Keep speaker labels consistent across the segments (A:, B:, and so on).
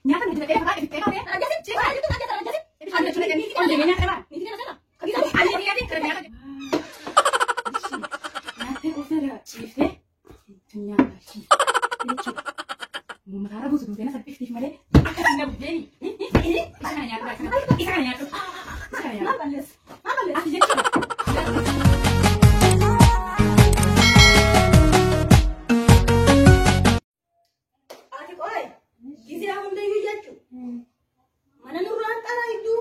A: Nyaata nuti jedhee afaan itti kaatee. Nyaattee quuftee ciiftee nyaata jechuudha. Mataarra buusu duutee na salphiftiif malee akka hin buddeen isa kana nyaadhu isa kana nyaadhu isa kana nyaadhu.
B: Maal balleessa? Maal balleessa?
A: Ati jechuudha.
B: Ati qo'ee gisee hundayyuu jechuun mana nurraan xaraa hedduu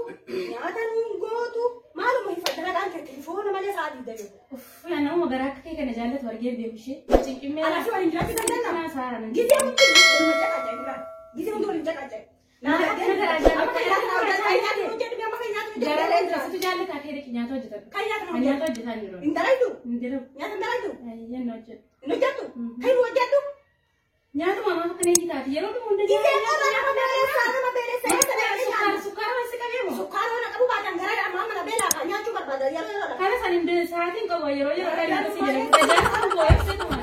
B: nyaata nuun gootu maaluma hin faddalaadhaan kee telefoona malee sa'aa digdami.
A: Uff, nama garaa akka kee kana jaallatu argee beeku ishee. Cinqimmee
B: Anaa fi waliin jiraachuu dandeenya?
A: Naa saara nan.
B: Gisee hundi waluma caqaca'e duraan. Gisee hundi waluma caqaca'e.
A: Garaa situ jaallataa kee dhaqi nyaata hojjetadhu.
B: Kan nyaata
A: Kan nyaata hojjetaa hin jiru.
B: Hin dalaydu?
A: Hin jiru.
B: Nyaata hin dalaydu?
A: Ayyeen hojjetu.
B: Hin hojjettu? Kan hin hojjettu?
A: Nyaatuma maaf akkana inni taate yeroo dhumu hunda
B: Gisee qofa nama beelessaa nama beelessaa eessa dhaqanii
A: Sukkaara
B: nyaannu?
A: sukkaara waan si qabee moo?
B: Sukkaara waan qabu baatan gara amma mana beelaa kan nyaachuu barbaada yeroo yeroo.
A: Kana san hin sa'aatiin qabu yeroo yeroo dhaan si jedhamu. Jaarsa kun boo'eessituma.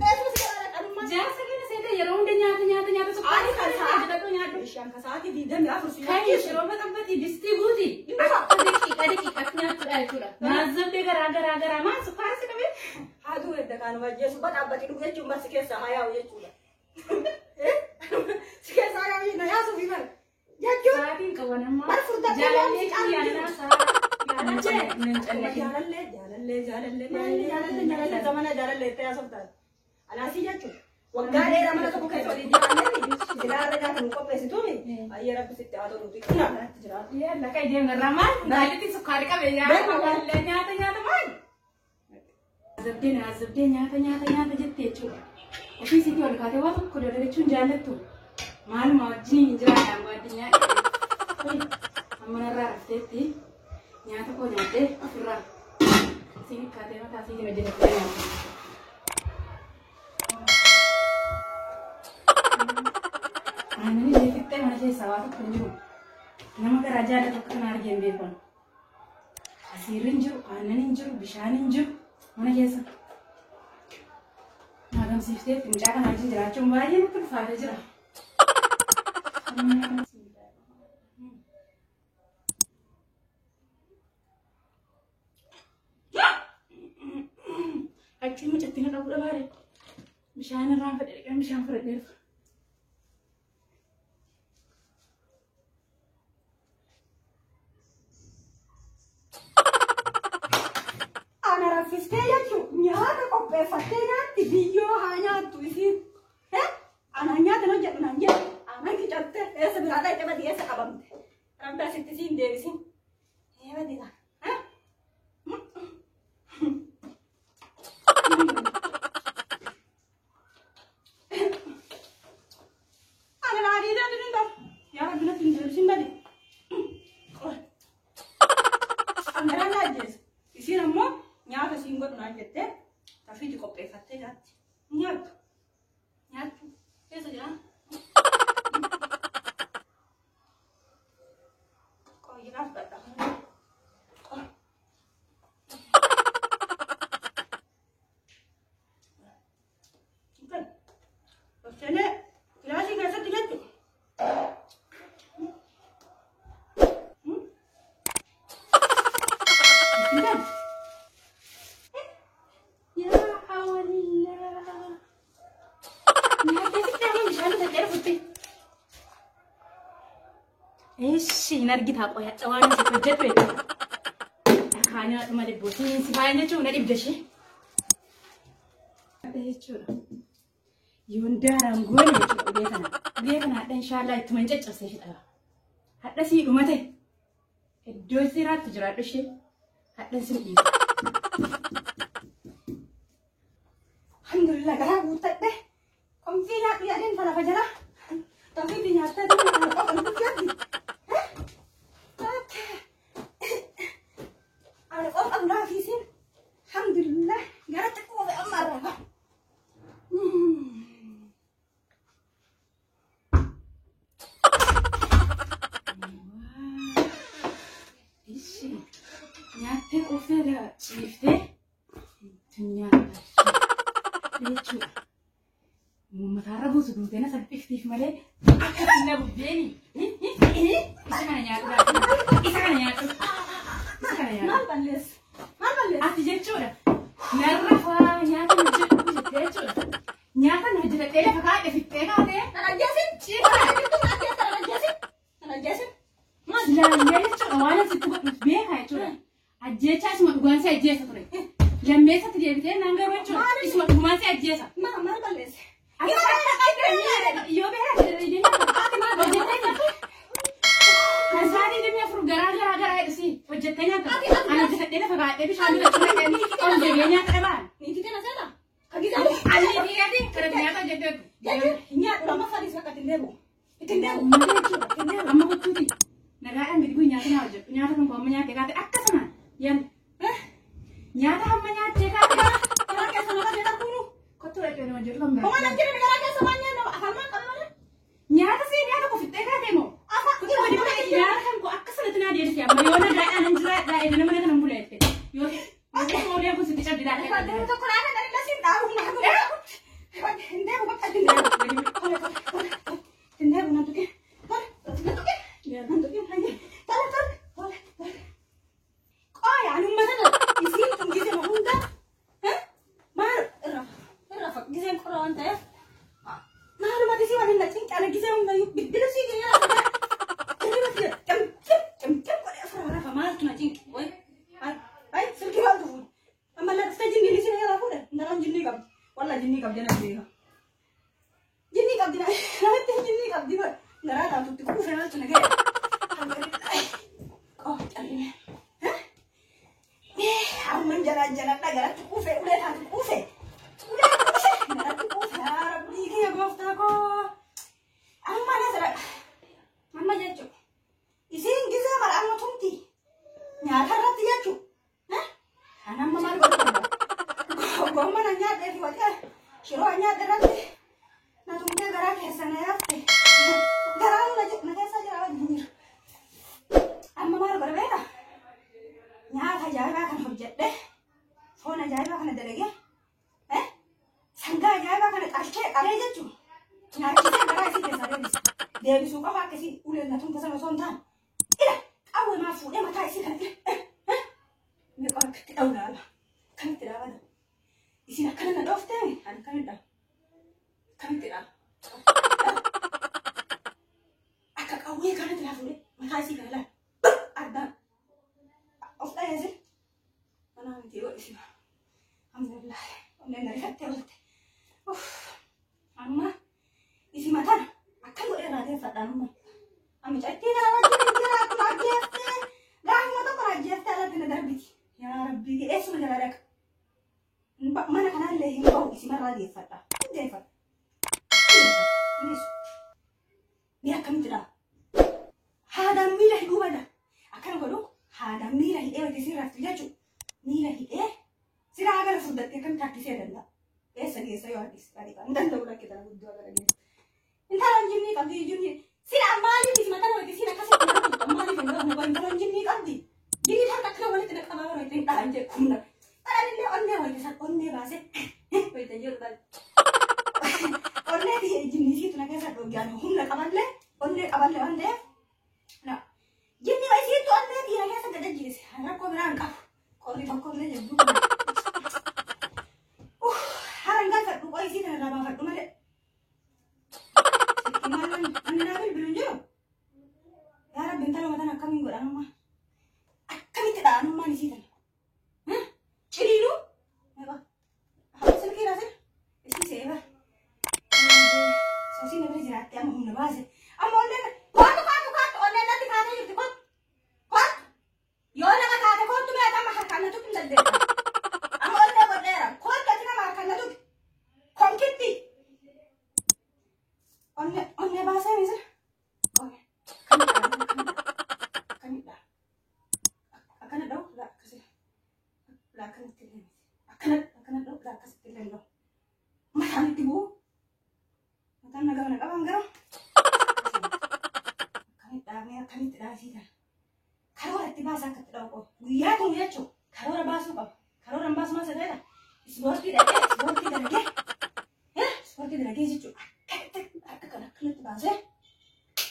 B: Eesuma si jala qadummaa.
A: Jaarsa kana seete yeroo hunda nyaata nyaata nyaata sukkaara
B: Ani kan sa'a.
A: hojjetadhu nyaadhu.
B: Bishaan ka sa'aatii 24 si
A: Kan
B: nyaachisu.
A: shiroo baxanfati distii guuti. Akka daqiiqa daqiiqatti nyaatudha jechuudha. Maazzabdee garaa garaa garaa maal sukkaara si qabee?
B: Haaduu edda kaanuma ajjeesu badhaabbatee dhugu jechuun bar si keessaa haa yaa'u jechuudha. Si keessaa haa yaa'u na yaasuuf himan. Jechuun
A: Sa'aatiin qaban amma.
B: Bar furdatee
A: Jaalallee
B: waan
A: kiyyaannaa
B: jiru.
A: sa'a. Nan callaqin.
B: Jaalallee jaalallee jaalallee maalli jaalallee jaalallee zamana jaalallee itti yaasuuf taate. Anaasii jechuun waggaa dheeraa mana tokko keessa waliin jiraannee silaa irra gaafa nu qopheessituumi ayyee rabbi sitti haa toluuti. Kuna kanatti jiraatu.
A: Yalla kai deemna irraa maal? Maalitti sukkaari qabe nyaata nyaata nyaata maal? Azabdee na azabdee nyaata nyaata nyaata jettee jechuudha. Ofii sitti ol kaatee waa tokko dalagachuun jaallattu. Maaluma wajjin hin jiraadhaan addunyaa. Amma narraa rafteetti nyaata koo nyaattee ofirraa siin kaatee mataa siin hojjetattee nyaata. Aannan ishee fixxee mana keessaa waa tokko hin jiru. Nama garaa jaallatu akka kana argee hin beekan. Asiirri hin jiru, aannan hin jiru, bishaan hin jiru mana keessa. Maagamsiiftee mucaa kana wajjin jiraachuun baay'ee natti ulfaatee jira. Achiin mucattiin irra fuudha baare. Bishaan irraan fedhe dhiqeen bishaan fudhadhee dhufa.
B: Ana raffistee jechuun nyaata qopheeffattee nyaatti biyyoo haa nyaattu isiin. Ana nyaata hin hojjedhu naan jedhu. Ana kicatte eessa biraa dhaqxe badii eessa qabamte. Rabbi asitti siin deebisin. Ee badii laa. Ana naa dhiiraa ni danda'u. Yaa Rabbi natti hin deebisin badii. Ana naa ajjeesa. Isiin ammoo nyaata isiin godhu naan jettee tafiiti qopheeffattee nyaatti. Nyaattu. Nyaattu. Keessa jira. Qoyyinaaf fudhadha. Qoy. Kan. Seenee kilaasii keessatti jechuudha.
A: Yaa hawalilaa. Nyaattee fixxee amma bishaan bitadhee dhufutti. Eessi hin argitaa qoyadha waan isin hojjettu jechuudha. Dhakaa nyaadhu malee boosiin si faayan jechuun na dhibde ishee. Jechuudha. Yoon daaraan goone jechuudha ulee kana. Ulee kana hadha inshaallah ittuma hin caccabsee fixa. Hadha sii dhumate. Iddoo seeraattu jiraadhu ishee. Hadha sin dhiisu.
B: Alhamdulillah garaa guuttadhe. Qomfii nyaadhu jedheen falafa jala. Qomfii nyaattee deemu kana qofa nutti yaaddi. Ana qofa duraa fiisin. Alhamdulillah gara xiqqoo fi amma arraba.
A: Ishi nyaattee quuftee ciiftee nyaata jechuudha. Mataarra buusu duutee na salphiftiif malee akka hin buddeen Silaallee jechuudha waan asitti godhuuf beekaa jechuudha. Ajjeechaa isuma dhugaan si ajjeesa ture. Lammeessatti deebitee naan garuu jechuudha. Isuma dhugumaan si ajjeesa.
B: Maal balleesse?
A: Yoo beekaa jedhanii hojjettee nyaata. Kan sa'aatii 24 garaa garaa garaa jedhisi hojjettee nyaata. Ani hojjetadhee lafa baadhee bishaan bitachuun ol jedhee nyaata dhabaan.
B: Niitii tana seeta?
A: Ani dhiirati kanatti nyaata hojjetteetu.
B: Nyaadhu lammaffaa dhiis bakka ittiin deebi'u. Ittiin deebi'u.
A: Amma gochuuti. Nagaadhaan gadi bu'ii nyaata naa hojjedhu. Nyaata kan amma nyaattee kaate akka sanaan yan. Nyaata hamma nyaattee kaate.
B: Garaa keessa maqaa jedha kuunu.
A: Kottu dhaqee nama jedhu kan biraa.
B: Homaa nan jedhani garaa keessa waan nyaannu afaan maal qaba malee?
A: Nyaata see nyaata kufittee kaate moo? Nyaata kan koo akka sanatti naa deebise amma yoo nagaadhaan hin jiraadhaa edana mana kana hin buleette. Yoo yoo kun sitti cabdi laata.
B: Tokko laata kan inni siin dhaabu humna hagu. Hin deemu bakka ittiin deemu. Ittiin deemu nan tuqe. Nan tuqe. Nan tuqe. Tole tole tole tole. Qooya ani uummata isiin tun gisee hunda maal irra irra giseen qorra waan ta'eef maaluma gisee waan hin cinqaana gisee hunda biddila sii giriyaa cimcim cimcim godhee ofirraa rafa maaltu na cinqe way ay silkii maaltu fuudhe amma lakkista jinnii ni sin jalaa fuudhe intalaan jinnii qabdi walla jinnii qabdi na beeka jinnii qabdi namatti jinnii qabdi bara garaa taatutti kuufee maaltu na ga'e qoo calline amman jala jala garatti kuufee ulee taatu kuufee ulee kuufee garatti kuufee yaa rabbii kiyya gooftaa koo amma na sira amma jechuudha. Isiin gisee mara amma tumti nyaata irratti jechuudha. Kan amma maal godhu gommana nyaadhee fi wacee shiroo nyaadhe irratti na tumtee garaa keessa na yaafte garaa na keessa jira wajjin jiru. Amma maal godha beekaa? Nyaata ajaa'ibaa kana hojjedhe foon ajaa'ibaa kana dalagee sangaa ajaa'ibaa kana qalchee qalee jechuudha. Nyaachisee garaa isii keessaa deebisa. Deebisuu qofa akkasii uleen na tumte sana osoo hin taane. Ila qawwee maa fuudhee mataa isii kana ila meeqa akkatti dha'u laala. Akkamitti dhaabata? Isin akkana na dhooftee ani akkamitti dhaaba? Akkamitti dhaaba? Akka qawwee kanatti laa fuudhee mataa isii kana laala. Addaan. Of dhahee jira. Manaa miti yoo isin. Alhamdulillah. Onneen na rifattee oolte. Amma isi mataan akkan godhee irraa deeffadhaan amma. Amma cittii kana wajjin jira akkuma ajjeeftee gaafuma tokko ajjeeftee alatti na darbiti. Yaa Rabbii eessuma jala dhaqa. Mana kanallee hin bahu isimarraa deeffadha. Hin deeffadha. Innis ni akkamitti dhaaba? Haadaan miila hidhuu bada. Akkana godhu haadaan miila hidhee wayita isin raftu jechuudha. Miila hidhee siraa gara furdattee akkamitti harkisee danda'a? Eessa geessa yoo harkise? Hin danda'u lakkee guddoo gara geessa. Intalaan jinnii qabdi jinnii. Sila maaliif isuma kana wayita isin akkasitti nama tuttu maaliif hin godhamu intalaan jinnii qabdi. Jinnii harka akkana walitti naqamaa yeroo ittiin dhahan jedhu humna. Dhalanillee onnee wayita san onnee baasee wayita jedhu dhalan. Onnee biyya jinnii siitu na keessa dhooggaan humna qaballee onnee qaballee waan ta'eef. Jinnii isiittu onnee biyya keessa gad ajjeese rakkoo biraan qabu. Qorri tokko illee jiru. Haran galfadhu qoy isii kana irraa baafadhu malee. Ani naa bilbilu hin jiru. Yaa Rabbi intala matan akkamiin godhanummaa? Akkamitti dha'anummaan isii tana? Ciniinuu? Silkii raasir? Isii seeba. Soosii na bira jiraatte amma humna baase. Amma onneen kootu kootu kootu onneen natti kaatee jirti kootu. Kootu. Yoo nama kaate kootu mee amma harkaan na tuqi hin dandeetta. Amma onnee godheera. Kootu ati nama harkaan na tuqi. Konkitti. Onnee baasee misir. Akkamidha? Akkana dha'u laa akkasii. Laa akkanatti illee miti. Akkana dha'u laa akkasitti illee dha'u. Mataan itti bu'u. Mataan na gama na qaban garuu. Akkamitti dhaabee akkamitti dhaabsii kana. Karoora itti baasaa akkatti dha'u qofa. Guyyaa kun jechuun karoora baasuu qaba. Karoora hin baasu maal ta'eedha? Ispoortii dhaqee ispoortii dalagee. Ispoortii dalagee jechuudha. Akkamitti harka kana akkanatti baasee.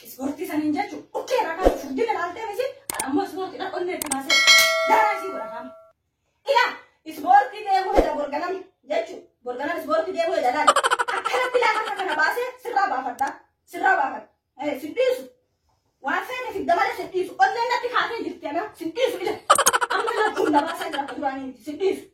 B: Ispoortii saniin jechuun ukkee irraa kaasu furdina laaltee miti ammoo ispoortiidhaan onnee itti baasee daraa isii godha qaama. Ilaa ispoortii deemuu hedha borganam jechuun borganam ispoortii deemuu hedha laal akkanatti laa harka kana baasee sirraa baafadha sirraa baafadha si dhiisu Waan feene fidda malee sin dhiisu. Onneen natti kaatee jirti ana sin dhiisu ila. Amma lubbuun dabaasaa jira akka duraanii miti sin dhiisu.